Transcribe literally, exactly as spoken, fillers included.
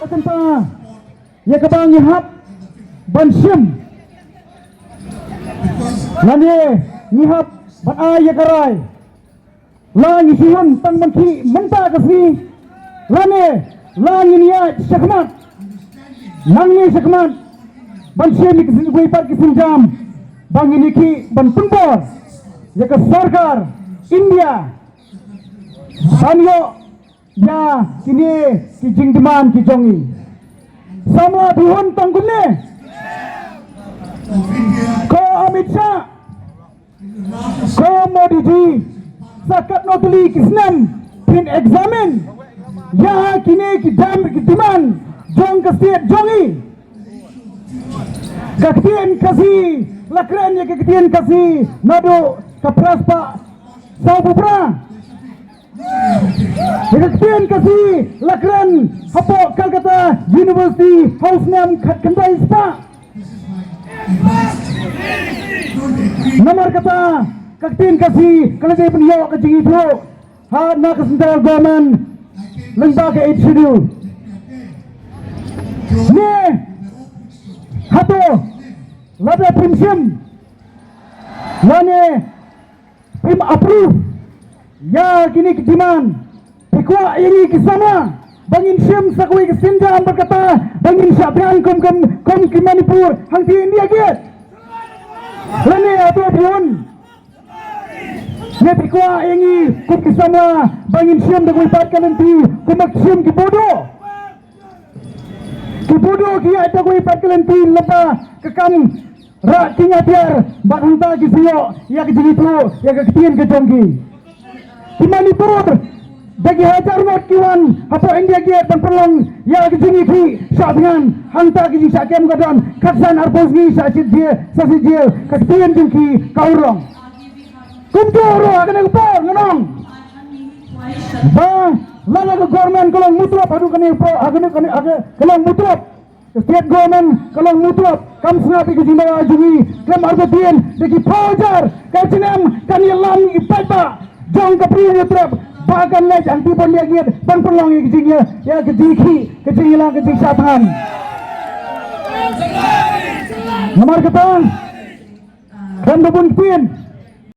Ka kynta ïa kaba ngi hap ban shim lane ngi hap ban ai ïa ka rai. La ngi shu hun tang ban khih mynta ka sngi lane la ngin ïaid shakhmat, nangne shakhmat ban shim ïa ki sienjam, sienjam ba ngin ïa khih ban pynbor ïa ka sorkar India ban ïoh ïa kine ki jingdemand ki jong ngi. Samla phi hun tang kumne. Ko Amit Shah, ko Modi ji, sa katno tylli ki snem phin examine ïa kine ki dam, ki demand jong ka state jong ngi. Ka ktien Khasi la kren ïa ka ktien Khasi naduh ka phra spah saw phew phra. Ïa ka ktien Khasi la kren hapoh Calcutta University ha u snem khatkhyndai spah. Namar kata ka ktien Khasi ka la dei ban ïoh ka jingithuh ha na ka central government lyngba ka Eighth Schedule. Ne hato lada phim shim lane phim approve ïa kine ki demand, phi kwah ïa ngi ki samla ba ngin shim sa kawei ka sienjam bad kata ba ngin shah thngan kum, kum, kum ki Manipur hangtei India Gate? Lane hato phi hun? Ne phi kwah ïa ngi kum ki samla ba ngin shim da kawei pat ka lynti kumba ki shim ki Bodo? Ki Bodo ki ïaid da kawei pat ka lynti lyngba ka kam rah kieng atiar bad hangta ki sa ïoh ïa ka jingithuh ïa ka ktien ka jong ki. Ki Manipur da ki hajar ngut ki wan hapoh India Gate ban pynlong ïa ka jingïakhih shah thngan, hangta ka jingshah kem ka don khatsan arphew sngi shah shit jail, shah shit jail, ka ktien jong ki ka urlong. Kumjuh ruh ha kane ka por ngan ong ba lada ka government ka long mutlop haduh kane ka por, ha kane, kane, ha kane ka long mutlop. Ka state government ka long mutlop, kam sngap ïa ka jingdawa jong ngi. Khlem artatien da ki phew hajar ka H A N M kan ïalam ïa ki paidbah jong ka Bri Hynñiewtrep ba kan leit hangtei India Gate ban pynlong ïa ka jingïa, ïa ka jingïakhih, ka jingïalang, ka jingshah thngan. Namar kata, khlem da bun ktien,